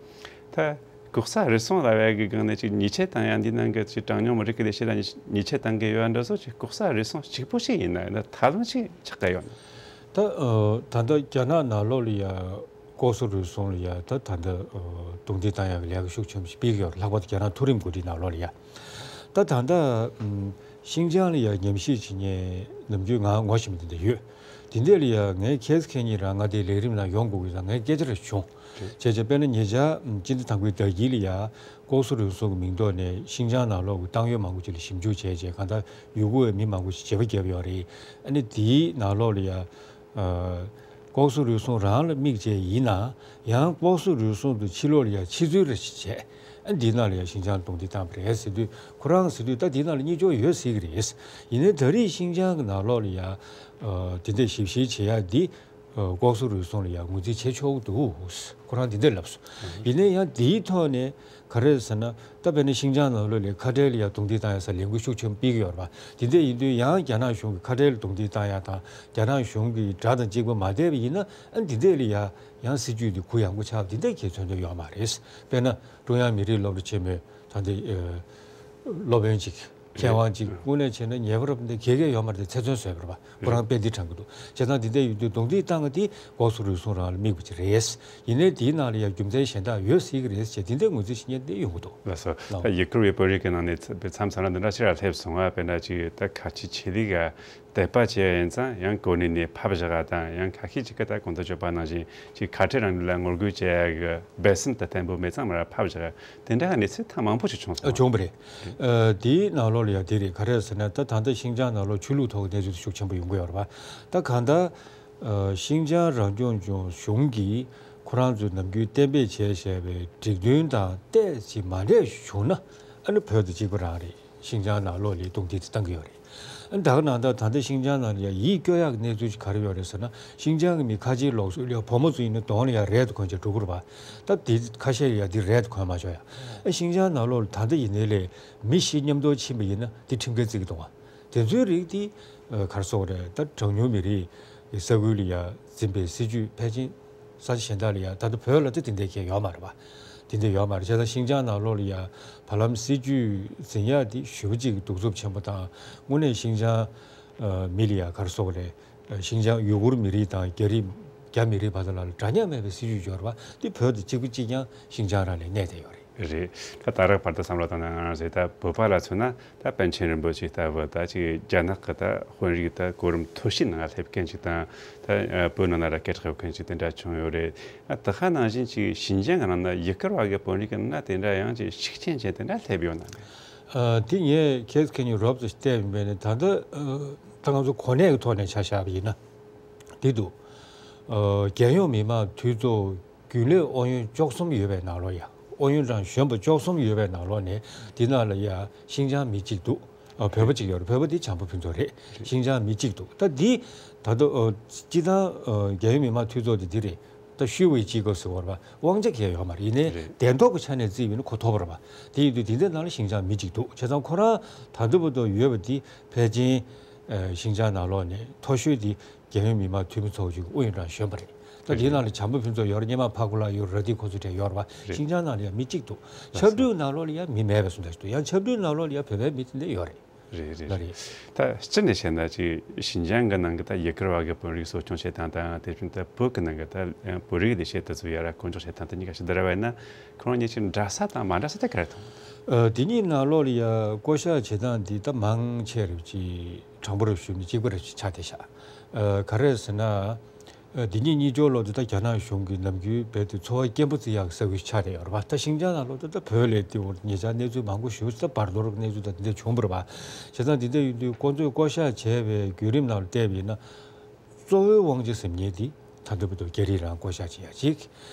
ད་ལྐོག་ཟ་རུལ་སུངས་ལབ་ཡ་གི་སྒང་ནས་ཅིག་ཉེས་ཆད་བཏང་ཡ་འདི་ནང་གི་ཅིག་གྲངས་ཉུང་མི་རིགས་ཀྱི་ལས་བྱེད་ལ་ཉེས་ཉེས་ཆད་བཏང་གི་ཡོད་འདྲ་སོགས་ཅིག་ལྐོག་ཟ་རུལ་སུངས་གཅིག་པོ་ཞིག་ཡིན་ན་ཡང་ན་ཐབས་ལམ་ཅིག་ཆགས་ཀྱི་ཡོད་ན། ད་ཨ་ད་ལྟ་རྒྱ་ནག་ནང་ལོགས་ལ་ཡ་ལྐོག་ཟ་རུལ་སུངས་ལ་ཡ་ད་ད་ལྟ་ཨ་རྡུང་རྡེག་བཏང་ཡ་གི་ལས་ཀ་ཤུགས་ཆེན་པོ་ཞིག་སྤེལ་གྱི་ཡོད་རེད། ལྷག་པར་དུ་རྒྱ་ནག་མཐོ་རིམ་འགོ་ཁྲིད་ནང་ལོགས་ལ་ཡ། ད་ད་ལྟ་ཨམ་ཤིན་ཅང་ལ་ཡ་ཉམས་ཞིབ་བྱེད་མཁན་ནམ་རྒྱུན་ང་ངོ་ཤེས་མི་དེ་འདྲ་ཡོད། དེ་འདྲས་ལ་ཡ་ངས་ཁྱེད་ཁྱེད་གཉིས་རང་ང་དེའི་ལས་རིམ་ནང་ཡོང་དགོས་ཀྱི་ཙང་ངས་སྐད་ཆ་རེ་བྱུང་། རེད། བྱས་བྱས་དཔེར་ན་ཉེ་ཆར་ཨམ་སྤྱི་ཟླ་དང་པོའི་ཟླ་དཀྱིལ་ལ་ཡ་ལྐོག་ཟ་རུལ་སུངས་ཀྱི་མིང་ཐོག་ནས་ཤིན་ཅང་ནང་ལོགས་ཀྱི་ཏང་ཡོན་མང་པོ་ཅིག་ལ་ཞིབ་འཇུག་བྱས་བྱས་གང་ལྟར་ཡུ་གུར་བའི་མི་མང་པོ་ཞིག་བྱེད་པ་བརྒྱབ་ཡོད་རེད། ཨ་ནི་དེའི་ནང་ལོགས་ལ་ཡ། ལྐོག་ཟ་རུལ་སུངས་རང་ལ་དམིགས་བྱས་ཡིན་ན་ཡང་ལྐོག་ཟ་རུལ་སུངས་དང་ཕྱི་ལོགས་ལ་ཡང་ཕྱི་འཛུལ་རེ་ཞིག་བྱས། ཨ་འདི་ནང་ལ་ཡང་ཤིན་ཅང་རྡུང་རྡེག་བཏང་བ་རེད་ཟེར་དུས་ཁོ་རང་ཟེར་དུས་ད་འདི་ནང་ལ་གཉེན་སྐྱོང་ཡོད་ཟེར་གི་རེད། ཡིན་ནའི་ད་རེས་ཤིན་ཅང་གི་ནང་ལོགས་ལ་ཡང་དེ་འདྲས་ཞིབ་བཤེར་བྱེད་ཡ་འདི་ལྐོག་ཟ་རུལ་སུངས་ལ་ཡང་ངོས་འཛིན་བྱེད་ཆོག་གི་འདུག་ཁོ་རང་འདི་འདྲས་ལབ་སོང་། ཡིན་ནའི་ཡང་འདིའི་ཐོག་ནས། ག་རེ་ཟེར་ན། ད་དཔེར་ན་ཤིན་ཅང་ནང་ལོགས་ལ་ཁ་བྲལ་ལ་ཡ་རྡུང་རྡེག་བཏང་ཡ་ས་ལས་འགུལ་ཤུགས་ཆེན་པོ་སྤེལ་གྱི་ཡོད་རེད་པ། དེ་འདྲ་ཡིན་དུས་ཡང་རྒྱ་ནག་གཞུང་གིས་ཁ་བྲལ་ལ་རྡུང་རྡེག་བཏང་ཡ་དང་རྒྱ་ནག་གཞུང་གི་དགྲ་དང་གཅིག་པ་མ་བསྡད་པ་ཡིན་ན་ཨ་འདི་འདྲས་ལ་ཡ་ཡང་སྲིད་ཇུས་འདི་གུ་ཡངས་པོ་ཆགས་པ་འདི་འདྲས་གལ་མཚོན་དོན་ཡོད་མ་རེད། དཔེར་ན་ཀྲུང་དབྱང་མི་རིགས་སློབ་གྲྭ་ཆེན་མོའི་ད་འདི་སློབ་དཔོན་གཅིག་མཁས་དབང་གཅིག་དངོས་གནས་བྱས་ན་ཉེ་བར་འདི་གལ་གལ་ཡོད་མ་རེད་དེ་ཚེ་བཙོན་བཟོས་པ་རེད་པ། ཁོ་རང་དཔེ་འདི་དྲངས་ཀྱི་འདུག་བྱས་ཙང་འདི་འདྲས་ཡིན་དུས་རྡུང་རྡེག་བཏང་ཡ་འདི་ལྐོག་ཟ་རུལ་སུངས་རང་ལ་དམིགས་པ་ཅིག་རེད། ཡིན་ནའི་དེའི་ནང་ལ་ཡང་རྒྱུ་མཚན་གཞན་དག་ཡོད་སྲིད་ཀྱི་རེད་ཅེས་དེ་འདྲའི་ངོས་འཛིན་བྱེད་མཁན་དེ་ཡོང་གི་འདུག་ལགས་སོ། ད་ཡུ་གུར་བའི་དཔོན་རིགས་ཀྱི་ནང་ནས་མཚམས་མཚམས་ལ་འདི་འདྲ་ཞིག་ལ་སླེབས་སོང་བ། དཔེར་ན་ཅིག་ད་ཁ་ཆེ་ཆེ་ལི་ག་དད་པ་བྱེད་ཡ་ཡིན་ཙང་ཡང་གོ་གནས་ནས་ཕབ་བཞག་པ་དང་ཡང་ཁ་ཤས་ཅིག་གིས་ད་གོང་དུ་བརྗོད་པ་ནང་བཞིན་ཅིག་ཁ་བྲལ་རིང་ལུགས་ལ་ངོ་རྒོལ་བྱེད་ཡ་གི་འབད་སེམས་དེ་བརྟན་པོ་མེད་ཙང་མར་ཕབ་བཞག་ཡ་དེ་འདྲ་གནས་ཚུལ་ད་མང་པོ་ཞིག་བྱུང་སོང་། ཨ་བྱུང་བ་རེད། ཨ་དེའི་ནང་ལོགས་ལ་ཡང་དེ་རེད། ག་རེ་ཟེར་ན་ད་ད་ལྟ་ཤིན་ཅང་ནང་ལོགས་ཆོས་ལུགས་ཐོག་གི་གནས་ཚུལ་དེ་ཤུགས་ཆེན་པོ་ཡོང་གི་ཡོད་རེད་པ། ད་གང་ལྟར། ཨ་ཤིན་ཅང་རང་སྐྱོང་ལྗོངས་གཞུང་གིས་ཁོ་རང་ཚོས་ནམ་རྒྱུན་གཏན་འབེབས་བྱས་བཞག་པའི་སྒྲིག་དོན་དང་ཏོག་ཙམ་མ་འདྲ་བྱུང་ན་ ཨ་ནི་བོད་དང་གཅིག་པ་རང་རེད། ཤིང་བྱང་ནང་ལོགས་ལ་རྡུང་རྡེག་དེ་བཏང་གི་ཡོད་རེད། ཨ་ནི་ད་ག་ནང་ལྟར་ད་ལྟ་ཤིང་བྱང་ནང་ལ་ཡ་ཡིད་སྐྱོ་ཡག་གི་གནས་ཚུལ་ཅིག་ག་རེ་ཡོད་རེད་ཟེར་ན། ཤིང་བྱང་གི་མི་ཁ་ཆེའི་ལུགས་སྲོལ་ལ་ཡ་བུ་མོ་ཚོ་ཡིན་ན་གདོང་ལ་ཡ་རས་དེ་གོན་བྱས་འགྲོ་གི་རེད་པ། ད་དེ་ཁ་ཤས་ཡ་དེ་རས་དེ་གོན་མ་ཆོག་ཡ། ཨ་ཤིང་བྱང་ནང་ལོགས་ལ་ད་ལྟ་ཡིན་ནའི་ལས་མི་ཤི་མཉམ་དུ་ཕྱིན་པ་ཡིན་ན་དེ་ཁྲིམས་འགལ་བརྩི་གི་འདུག་བ། དེ་ཚོའི་རིགས་དེ་ག་རེ་ཟེར་དགོས་རེད། ད་གྲངས་ཉུང་མི་རིགས་ས་ཁུལ་ལ་ཡ་འཛིན་པའི་སྲིད་ཇུས་ཕལ་ཆེར་ས་ཆ་གཞན་དག་ལ་ཡ། ད་ལྟ་བོད་ལ་ད་དེ་འདྲའི་གང་ཡང་ཡོད་མ་རེད་པ། དེ་འདྲ་ཡོད་མ་རེད། བྱས་ཙང་ཤིང་བྱང་ནང་ལོགས་ལ་ཡ་བར་ལམ་སྲིད་ཇུས་འཛིན་ཡག་དེ་ཞེ་པོ་ཅིག་གདུག་རྩུབ་ཆེན་པོ་དང་། དངོས་གནས་ཤིང་བྱང་ཨ་མི་ལ་ཡ་ག་རེ་ཟེར་དགོས་རེད། ཤིང་བྱང་ཡུ་གུར་མི་རིགས་དང་རྒྱ་རིགས་རྒྱ་མི་རིགས་བར་དུ་ལ་ལ་འདྲ་མཉམ་མེད་པའི་སྲིད་ཇུས་ཡོད་རེད་པ། དེ་བོད་དང་གཅིག་པ་གཅིག་རྐྱང་ཤིང་བྱང་རང་ལ་གནས་བསྡད་ཡོད་རེད། རེད། ད་ད་རག་བར་དུ་བསམ་བློ་བཏང་ན་ང་རང་ཚོའི་ད་བོད་པ་ལ་མཚོན་ན་ད་པཎ་ཆེན་རིན་པོ་ཆེ་ལྟ་བུ། ད་ཅིག་རྒྱ་ནག་གི་ད་དཔོན་རིགས་ད་གོ་རིམ་མཐོ་ཤོས་ནང་ལ་སླེབས་མཁན་ཅིག་དང་། ད་བོད་ནང་ལ་སྐད་གྲགས་ཡོད་མཁན་ཅིག་དེ་འདྲ་བྱུང་ཡོད་རེད། ད་ག་ནང་བཞིན་ཅིག་ཤིན་ཅང་གི་ནང་ན་ཡུ་གུར་བ་གི་དཔོན་རིགས་ཀྱི་ནང་ན་དེ་འདྲ་ཡང་ཅིག་ཤུགས་རྐྱེན་ཅན་དེ་འདྲ་སླེབས་ཡོད་ན། ཨ་དེ་ངས་ཁྱེད་ཁྱེད་གཉིས་རོབ་ཙམ་བལྟས་པ་ཡིན་ན། ད་ལྟ་ཨ་ད་ང་ཚོ་གོ་གནས་ཀྱི་ཐོག་ནས་ཆ་བཞག་པ་ཡིན་ན་དེ་འདུག་ཨ་རྒྱལ་ཡོངས་མི་དམངས་འཐུས་ཚོགས་རྒྱུན་ལས་ཨུ་ཡོན་བཅུ་གསུམ་ཡོད་པའི་ནང་ལོགས་ཡ། ཨུ་ཡོན་ཀྲང་གཞོན་པ་བཅུ་གསུམ་ཡོད་པའི་ནང་ལོགས་ནས་དེ་ནང་ལ་ཡ་ཤིན་ཅང་མི་གཅིག་འདུག་ཨ་བོད་པ་གཅིག་ཡོད་རེད། བོད་པ་དེ་བྱམས་པ་ཕུན་ཚོགས་རེད། ཤིན་ཅང་མི་གཅིག་འདུག་ད་འདི་ད་དུང་ཨ་སྤྱི་བཏང་ཨ་རྒྱལ་ཡོངས་མི་དམངས་འཐུས་ཚོགས་དེ་འདི་རེད། ད་ཞུ་བའི་གཅིག་གོ་ཟེར་བ་རེད་པ། དབང་ཆ་གང་ཡང་ཡོད་མ་རེད། ཡིན་ནའི་རེད། གདན་ཐོབ་ཀྱི་ཆ་ནས་བརྩིས་པ་ཡིན་ན་ཁོ་ཐོབ་པ་རེད་པ། དེ་ཡིན་དུས་དེ་འདྲའི་ནང་ལ་ཤིན་ཅང་མི་གཅིག་འདུག་བྱས་ཙང་ཁོ་རང་ད་ལྟ་བར་དུ་ཡོད་པ་དེ་ཕལ་ཆེར་ཨ་ཤིན་ཅང་ནང་ལོགས་ནས་མཐོ་ཤོས་དེ་རྒྱལ་ཡོངས་མི་དམངས་འཐུས་མི་ཚོགས་ཆུང་གི་ཨུ་ཡོན་ཀྲང་གཞོན་པ་རེད། ད་དེའི་ནང་ལ་བྱམས་པ་ཕུན་ཚོགས་ཡོད་རེད། སྙེ་མ་ཕ་ཁུ་ལགས་ཡོད་རེད། དེ་ཁོ་ཚོ་གྲས་ཡོད་རེད་པ། རེད། ཤིན་ཅང་ནང་ལ་ཡང་མི་གཅིག་འདུག་ལགས་སོ། ཆབ་འབྲིང་ནང་ལོགས་ལ་ཡང་མི་མེད་པའི་བཟོ་འདྲ་ཞིག་འདུག་ཡང་ཆབ་འབྲིང་ནང་ལོགས་ལ་ཡང་བོད་པའི་མི་དེ་འདྲ་ཡོད་རེད། རེད་རེད། ལགས་རེད། ད་སྤྱིར་ནས་བཤད་ན་ཅིག་ཤིན་ཅང་གི་ནང་གི་ད་ཡུ་གུར་བ་གི་དཔོན་རིགས་གསོ་སྐྱོང་བྱེད་སྟངས་དང་། དེ་བཞིན་ད་བོད་གི་ནང་གི་ད་བོད་རིགས་ལས་བྱེད་དེ་ཚོ་ཡར་བསྐོ་འཇོག་བྱེད་སྟངས་དེ་གཉིས་ཀ་ཞིག་བསྡུར་བ་ཡིན་ན། ཁོ་རང་གཉིས་ཀྱི་འདྲ་ས་དང་མ་འདྲ་ས་དེ་ག་རེ་མཐོང་། ཨ་དེ་གཉིས་ནང་ལོགས་ལ་ཡ་བསྐོ་བཞག་བྱེད་སྟངས་འདི་ད་མང་ཆེ་རུ་ཅིག་དྲང་པོ་རུ་ཞུས་ན་གཅིག་པ་རུ་ཆགས་བསྡད་ཤག་ཨ་ག་རེ་ཟེར་ན། ཨ་འདི་གཉིས་གཉིས་སྦྱོར་ལོག་དེ་ད་རྒྱ་ནག་གཞུང་གིས་ནམ་རྒྱུན་བོད་དེ་འཚོ་བ་སྐྱེན་པོ་བརྩི་ཡག་ས་ཁུལ་ཆགས་བསྡད་ཡོད་རེད་པ། ད་ཤིན་ཅང་ནང་ལོགས་དེ་ད་བོད་ལས་དེ་འོར་ཉེ་ཆར་གནས་ཚུལ་མང་པོ་ཞིག་ད་བར་དོར་གནས་ཚུལ་ད་འདི་འདྲ་བྱུང་བ་རེད་པ། བྱས་ཙང་འདི་འདྲ་ཡིན་དུས་ཁོང་ཚོས་བསྐོ་བཞག་བྱས་པའི་བརྒྱུད་རིམ་ནང་ལ་བལྟས་པ་ཡིན་ན། གཙོ་བོའི་དབང་ཆ་ཟེར་མཁན་དེ་ད་ལྟ་བར་དུ་རྒྱ་རིགས་རང་བསྐོ་བཞག་བྱེད་ཡག་ཅིག་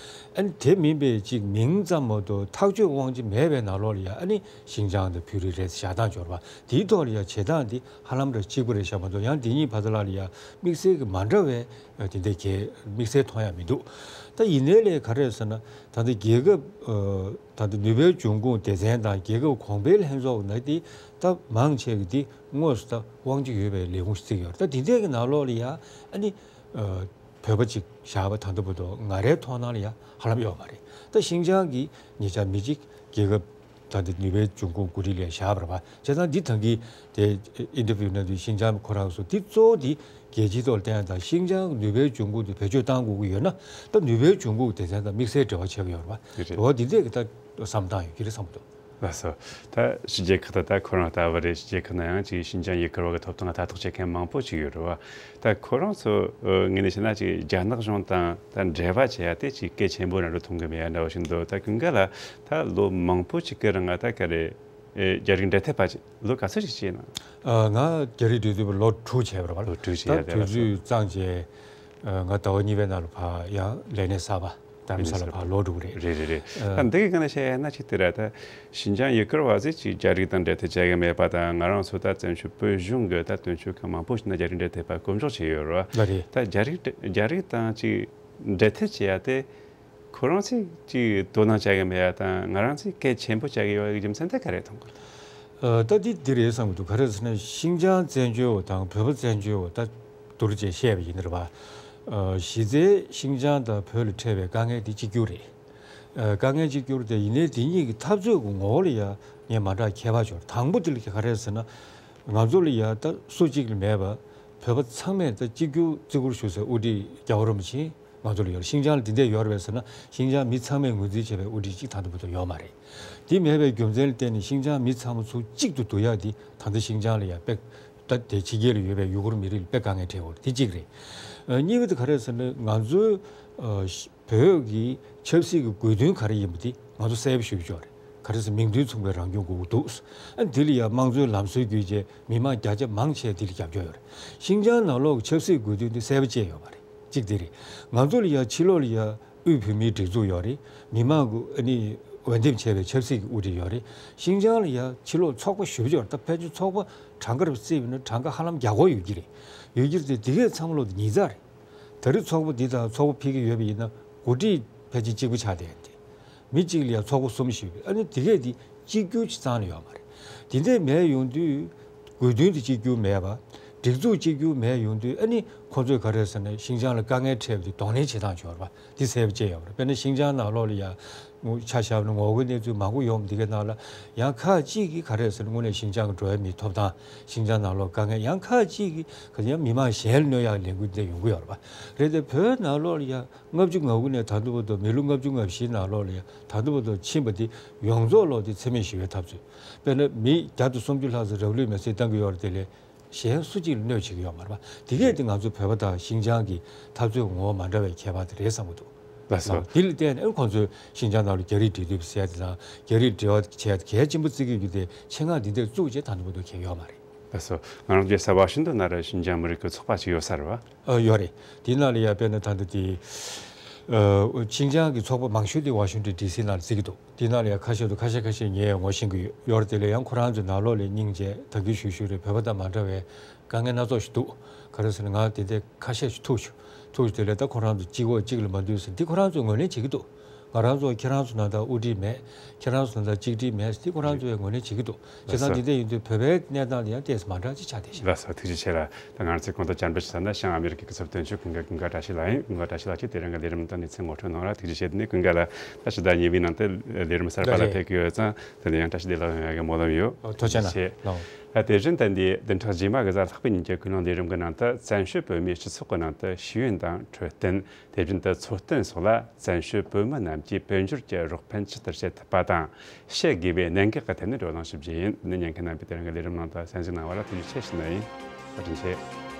ཨ་ནི་དེ་མིན་པའི་ཅིག་མིང་ཙམ་མ་གཏོགས་ཐག་གཅོད་དབང་ཆ་མེད་པའི་ནང་ལོགས་ལ་ཡ་ཨ་ནི་ཤིན་ཅང་དང་བོད་རིགས་རེད་བཞག་སྟངས་འབྱོར་བ་དེའི་ཐོག་ལ་ཡ་བྱེད་སྟངས་དེ་ཧ་ལམ་ར་གཅིག་པ་རེད་ཤག་མ་གཏོགས། ཡང་དེ་གཉིས་བར་དུ་ལ་ལ་ཡ་དམིགས་བསལ་གྱི་མ་འདྲ་བའི་དེ་འདྲའི་གལ་དམིགས་བསལ་མཐོང་ཡག་མི་འདུག་ད་ཡིན་ནའི་ལས་ག་རེ་ཟེར་ན། ད་ལྟ་རྒྱལ་ཁབ་ཨ་ད་ལྟ་ནུས་པའི་འབྱུང་ཁུངས་སྡེ་ཚན་དང་རྒྱལ་ཁབ་གོང་འཕེལ་ལྷན་ཚོགས་ནང་དེ་ད་མང་ཆེ་གི་དེ་དངོས་སུ་ད་དབང་ཆ་ཡོད་པའི་ལས་ཁུངས་ཤིག་བརྩི་གི་ཡོད་རེད། ད་དེ་འདྲའི་གི་ནང་ལོགས་ལ་ཡ་ཨ་ནི་ཨ་བོད་པ་ཅིག་བཞག་པ་ད་ལྟ་བར་དུ་ང་རའི་མཐོང་སྣང་ལ་ཡ་ཧ་ལམ་ཡོད་མ་རེད། ད་ཤིན་ཅང་གི་ཉེ་ཆར་མི་གཅིག་རྒྱལ་ཁབ་ད་ལྟ་ནུས་པའི་འབྱུང་ཁུངས་འགོ་ཁྲིད་ལ་བཞག་པ་རེད་པ། བྱས་ཙང་འདི་ད་གིན་དེ་ཨིན་ཊར་བིའུ་གནང་དུས་ཤིན་ཅང་ཁོ་རང་ཚོ་འདི་གཙོ་བོ་འདི་རྒྱལ་སྤྱིའི་ཐོག་ལ་བསྟན་དང་། ཤིན་ཅང་ནུས་པའི་འབྱུང་ཁུངས་དེ་བེད་སྤྱོད་གཏང་དགོས་ཀྱི་ཡོད་ན། ད་ནུས་པའི་འབྱུང་ཁུངས་སྡེ་ཚན་དང་དམིགས་བསལ་འབྲེལ་བ་བྱེད་ཀྱི་ཡོད་རེད་པ། རེད། འོ་འདི་འདྲས་ཀྱི་ད་བསམ་སྟངས་ཡོད་ཀྱི་རེད་བསམ་གྱི་འདུག་ལགས་སོ། ད་ཕྱི་རྒྱལ་ཁག་ད་ད་ཁོ་རང་ལྟ་བུ་རེད། ཕྱི་རྒྱལ་ཁག་ན་ཡང་ཅིག་ཤིན་ཅང་ཡུ་གུར་བ་གི་ཐོབ་ཐང་ལ་ལྟ་རྟོག་བྱེད་མཁན་མང་པོ་ཅིག་ཡོད་རེད་པ། ད་ཁོ་རང་ཚོ་ངོས་ནས་བཤད་ན་ཅིག་རྒྱ་ནག་གཞུང་དང་ད་འབྲེལ་བ་བྱེད་ཡ་དེ་ཅིག་གལ་ཆེན་པོ་རང་རུ་མཐོང་གི་མེད་ཡ་འདྲ་བོ་ཞིག་འདུག་ད་ཀུན་དགའ་ལགས་ད་ལོ་མང་པོ་ཅིག་གི་རིང་ང་ད་ག་རེ་ཨེ་རྒྱ་རིགས་འབྲེལ་མཐུད་པ་ཅིག་ལོ་ག་ཚོད་ཅིག་བྱས་ན། ཨ་ང་རྒྱ་རིགས་འབྲེལ་མཐུད་པ་ལོ་དྲུག་བྱས་པ་རེད་པ། ལོ་དྲུག་བྱས་ཡ་ད་དེ་དུས་ལ་སོ། ཚོད་བརྩམས་བྱས་ཨ་ང་ཟླ་བ་གཉིས་པའི་ནང་ལ་ཕར་ཡང་ལས་གནས་གསར་པ་རྡ་རམ་ས་ལ་ཕར་ལོག་འགྲོ་གི་རེད། རེད་རེད་རེད། ཨ་ད་འདི་གི་སྒང་ནས་བཤད་ཡ་ན་ཅིག་དེ་རེད། ད་ཤིན་ཅང་ཡུ་གུར་བ་ཟེར་ཅིག་རྒྱ་རིགས་དང་འབྲེལ་མཐུད་བྱ་གི་མེད་པ་དང་། ང་རང་ཚོ་ད་བཙན་བྱོལ་བོད་གཞུང་གི་ད་དོན་གཅོད་ཁང་མང་པོ་ཞིག་ན་རྒྱ་རིགས་འབྲེལ་མཐུད་པ་སྐོམ་འཇོག་བྱས་ཡོད་རེད་པ། ལགས་རེད། ད་རྒྱ་རིགས་རྒྱ་རིགས་དང་ཅིག་འབྲེལ་མཐུད་བྱེད་ཡ་དེ་ཁོ་རང་ཚོས་ཅིག་དོ་སྣང་བྱ་གི་མེད་ཡ་དང་། ང་རང་ཚོས་གལ་ཆེན་པོ་བྱ་གི་ཡོད་ཡ་གི་རྒྱུ་མཚན་དེ་ག་རེ་མཐོང་གི། ཨ་ད་འདི་འདི་རེད་བསམ་གྱི་འདུག་ག་རེ་ཟེར་ན་ཤིན་ཅང་བཙན་བྱོལ་བ་དང་བོད་པ་བཙན་བྱོལ་བ་ད་བསྡུར་བྱས་བཤད་པ་ཡིན་ན་རེད་པ། ཨ་གཞི་རྩའི་ཤིན་ཅང་དང་བོད་ལ་འཕྲད་པའི་དཀའ་ངལ་དེ་གཅིག་གྱུར་རེད། ཨ་དཀའ་ངལ་གཅིག་གྱུར་དེ་ཡིན་ནའི་དེ་གཉིས་ཀྱི་འཐབ་རྩོད་ཀྱི་ངོ་བོ་ལ་ཡ་ངས་མ་འདྲ་ཁྱད་པར་ཅིག་ཡོད་རེད། དང་པོ་དེ་ལ་ག་རེ་ཟེར་ན། ང་ཚོ་ལ་ཡ་ད་སུ་གཅིག་ལ་མེད་པ་བོད་པ་ཚང་མས་ད་གཅིག་གྱུར་བརྩི་བཀུར་ཞུ་སའི་དབུ་ཁྲིད་རྒྱལ་བ་རིན་པོ་ཆེ་ང་ཚོ་ལ་ཡོད་རེད། ཤིན་ཅང་ལ་འདི་འདྲས་ཡོད་རེད་པས་ཟེར་ན་ཤིན་ཅང་མི་ཚང་མས་ངོས་འཛིན་བྱེད་པའི་དབུ་ཁྲིད་གཅིག་ད་ལྟ་བར་དུ་ཡོད་མ་རེད། དེ་མེད་པའི་རྒྱུ་མཚན་ལ་བརྟེན་ནས་ཤིན་ཅང་མི་ཚང་མ་ཚུར་གཅིག་ཏུ་བསྡུ་ཡག་འདི་ད་ལྟ་ཤིན་ཅང་ལ་ཡ་དཔེ་ད་དེ་ཕྱི་རྒྱལ་ལ་ཡོད་པའི་ཡུ་གུར་མི་རིགས་ལ་དཔེ་དཀའ་ངལ་འཕྲད་ཡོད་རེད། དེ་གཅིག་རེད། ཨ་གཉིས་པ་དེ་ག་རེ་ཟེར་ན་ང་ཚོའི་ཨ་བོད་ཀྱི་ཆབ་སྲིད་ཀྱི་དགོས་འདུན་ག་རེ་ཡིན་པ་དེ་ང་ཚོ་གསལ་པོ་ཞུ་རྒྱུ་རེད། ག་རེ་ཟེར་མིང་དོན་མཚུངས་པའི་རང་སྐྱོང་དགོས་ཀྱི་འདུག་ཨ་འདི་ལ་ཡ་དམངས་གཙོའི་ལམ་སྲོལ་བརྒྱུད་བྱས་མི་མང་བརྒྱ་ཆ་མང་ཆེ་འདི་ལ་རྒྱབ་སྐྱོར་ཡོད་རེད། ཤིན་ཅང་ནང་ལོགས་ཀྱི་ཆབ་སྲིད་དགོས་འདུན་འདི་གསལ་པོ་བཅས་ཡོད་པ་རེད། གཅིག་དེ་རེད། ང་ཚོ་ལ་ཡ་ཕྱི་ལོགས་ལ་ཡ་དབུས་བོད་མིའི་སྒྲིག་འཛུགས་ཡོད་རེད། མི་མང་གི་ཨ་ནི་ འོས་འདེམས་བྱས་པའི་ཆབ་སྲིད་ཀྱི་དབུ་ཁྲིད་ཡོད་རེད། ཤིན་ཅང་ལ་ཡ་ཕྱི་ལོགས་ཚོགས་པ་ཞེ་པོ་ཅིག་ཡོད་རེད། ད་ཕལ་ཆེར་ཚོགས་པ་གྲངས་ཀ་རུ་བརྩིས་པ་ཡིན་ན་གྲངས་ཀ་ཧ་ལམ་བརྒྱ་སྐོར་ཡོད་ཀྱི་རེད། ཡོད་ཀྱི་རེད་དེ་དེ་གས་ཚང་མ་ལོ་ཉིས་རྩ་རེད། ད་རེས་ཚོགས་པ་འདི་དང་ཚོགས་པ་ཕྱེ་གི་ཡོད་པ་ཡིན་ན་འགོ་ཁྲིད་ཕལ་ཆེར་གཅིག་པ་ཆགས་བསྡད་ཡོད་དེ། མི་གཅིག་ལ་ཡ་ཚོགས་པ་གསུམ་ཞིག་ཡོད་པས། ཨ་ནི་དེ་གས་དེ་གཅིག་གྱུར་ཅིག་རྩ་ནས་ཡོད་མ་རེད། དེ་འདྲས་མེད་ཡོང་དུས་དགོས་འདུན་དེ་གཅིག་གྱུར་མེད་པ། སྒྲིག་འཛུགས་གཅིག་གྱུར་མེད་ཡོང་དུས་ཨ་ནི་ཁོང་ཚོས་ག་རེ་ཟེར་ན་ཤིན་ཅང་ལ་དཀའ་ངལ་འཕྲད་པ་དེ་གདོང་ལེན་བྱེད་སྟངས་ཅིག་ཡོད་རེད་པ། འདི་གསལ་པོ་བཅས་ཡོད་པ་རེད། དཔེར་ན་ཤིན་ཅང་ནང་ལོགས་ལ་ཡ་ཆ་བཞག་ན་ངོ་རྒོལ་གནས་ཚུལ་མང་པོ་ཡོང་འདི་གའི་ནང་ལ་ཡང་ཁག་ཅིག་གིས་ག་རེ་ཟེར་ན་དངོས་གནས་ཤིན་ཅང་གི་འགྲོ་བ་མིའི་ཐོབ་ཐང་ཤིན་ཅང་ནང་ལོགས་དཀའ་ངལ། ཡང་ཁག་ཅིག་གིས་ག་ཡང་མི་མང་གཞན་ལ་གནོད་ཡག་ལས་འགུལ་འདི་ཡོང་གི་ཡོད་རེད་པ། རེད་དེ་བོད་ནང་ལོགས་ལ་ཡང་ལྔ་བཅུ་ང་དགུ་ནས་ད་ལྟ་བར་དུ་མི་ལོ་ལྔ་བཅུ་ང་བཞི་ནང་ལོགས་ལ་ཡང་ད་ལྟ་བར་དུ་ཕྱིན་པ་འདི་ཡོངས་རྫོགས་ལོག་འདི་འཚེ་མེད་ཞི་བའི་འཐབ་རྩོད། དཔེར་ན་མི་བརྒྱ་དང་སུམ་ཅུ་ལྷག་ཙམ་རང་ལུས་མེར་སྲེག་བཏང་གི་ཡོད་རེད་དེ་ལས། གཞན་སུ་གཅིག་ལ་གནོད་བྱེད་ཀྱི་ཡོད་མ་རེད་པ། དེ་གས་དེ་ང་ཚོ་བོད་པ་དང་ཤིན་ཅང་གི་འཐབ་རྩོད་ངོ་བོ་མ་འདྲ་བའི་ཁྱད་པར་དེ་རེད་བསམ་གྱི་འདུག་ལགས་སོ། དེ་ལ་བརྟེན་ནས་ཁོང་ཚོས་ཤིན་ཅང་ནང་ལ་རྒྱ་རིགས་འབྲེལ་མཐུད་ཟེར་དེ་དང་རྒྱ་རིགས་འབྲེལ་བ་བྱས་གལ་ཆེན་པོ་བརྩི་གི་ཡོད་དེ་ཆེད་མངགས་འདི་འདྲས་བཙུགས་བྱས་ད་ལྟ་བར་དུ་ཁེལ་ཡོད་མ་རེད། ལགས་སོ། ང་རང་ཚོའི་ས་ཝ་ཤིང་ཏོན་ན་ར་ཤིན་ཅང་མི་རིགས་ཀྱི་ཚོགས་པ་ཞིག་ཡོད་ས་རེད་པ། ཨ་ཡོད་རེད། དེ་ནང་ལ་ཡ་དཔེར་ན་ད་ལྟ་དེ་ཨ་ཤིན་ཅང་གི་ཚོགས་པ་མང་ཤོས་དེ་ཝ་ཤིང་ཏོན་ཌི་སི་ནང་ལ་བརྩི་གི་འདུག་དེ་ནང་ལ་ཡང་ཁ་ཤས་དང་ཁ་ཤས་ཁ་ཤས་ངས་ངོ་ཤེས་ཀྱི་ཡོད་རེད། དེ་ལ་ཡང་ཁོ་རང་ཚོའི་ནང་ལོགས་ལ་སྙིང་རྗེ་དང་གི་ཞུ་ཞུ་རེད། བོད་པ་དང་མ་འདྲ་བའི་དཀའ་ངལ་སྣ་ཚོགས་ཤིག་འདུག་ག་རེ་ཟེར་ན་ང་དེ་འདྲའི་ཁ་ཤས་ཤིག་ཐུག་ཤོག་ཐུག་ཤོག་དེ་ལས་ད་ཁོ་རང་ཚོ་གཅིག་འོག་གཅིག་ལ་མ་འདུས་ཟེར་འདི་ཁོ་རང་ཚོས་ངོས་ལེན་བྱེད་ཀྱི་འདུག་ང་རང་ཚོ་ཁྱེད་རང་ཚོ་ནང་ད་དབུ་ཁྲིད་མེད། ཁྱེད་རང་ཚོ་ནང་ད་གཅིག་སྒྲིལ་མེད་ཟེར་འདི་ཁོ་རང་ཚོས་ངོས་ལེན་བྱེད་ཀྱི་འདུག་བྱས་ཙང་འདི་འདྲ་ཡིན་དུས་བོད་པའི་གནས་སྟངས་དེ་ཡང་ཏོག་ཙམ་མ་འདྲ་ཅིག་ཆགས་བསྡད་ཤག་ལགས་སོ། ཐུགས་རྗེ་ཆེ་ལ། ད་ང་ཚོའི་གོང་དུ་བཅར་འདྲི་ཞུས་ཙམ་ན་བྱང་ཨ་མི་རི་ཀའི་གི་ཚབ་དོན་གཅོད་ཀུན་དགའ་ཀུན་དགའ་བཀྲ་ཤིས་ལགས་ཡིན། ཀུན་དགའ་བཀྲ་ཤིས་ལགས་ཀྱིས་དེ་རིང་གི་ལས་རིམ་དང་གནས་ཚུལ་ངོ་སྤྲོད་གནང་བར་ཐུགས་རྗེ་ཆེ། དེ་ནས་ཀུན་དགའ་ལགས་ད་ཕྱི་ཟླ་གཉིས་པའི་ནང་དུ་ལས་རིམ་གསར་པ་ལ་ལགས་རེད། ཕེབས་ཀྱི་ཡོད་ཙང་དེ་ལ་ཡང་བཀྲ་ཤིས་བདེ་ལེགས་ཡོང་ཡག་གི་སྨོན་ལམ་ཡོད། ཨོ་ཐུགས་རྗེ་ཆེ་གནང་། ལགས། ད་དེ་བཞིན་ད་འདི་བདུན་ཕྲག་རྗེས་མ་གི་གཟའ་ལྷག་པའི་ཉིན་གྱི་ཀུན་གླེང་ལས་རིམ་གྱི་ནང་དུ་བཙན་བྱོལ་བོད་མིའི་སྤྱི་ཚོགས་ཀྱི་ནང་དུ་ཤེས་ཡོན་དང་འཕྲོད་བསྟེན། དེ་བཞིན་དུ་འཚོ་རྟེན་སོགས་ལ་བཙན་བྱོལ་བོད་མི་རྣམས་ཀྱིས་དཔལ་འབྱོར་གྱི་རོགས་ཕན་ཇི་ལྟར་བྱེད་ཐུབ་པ་དང་། བྱེད་དགོས་པའི་གནད་འགག་གི་ཐད་ནས་བགྲོ་གླེང་ཞུ་རྒྱུ་ཡིན། འདི་ཉན་མཁན་རྣམ་པས་དེ་རིང་གི་ལས་རིམ་ནང་དུ་གསན་གཟིགས་གནང་བ་ལ་ཐུགས་རྗེ་ཆེ་ཞུ་ནི་ཡིན། བཀའ་དྲིན་ཆེ།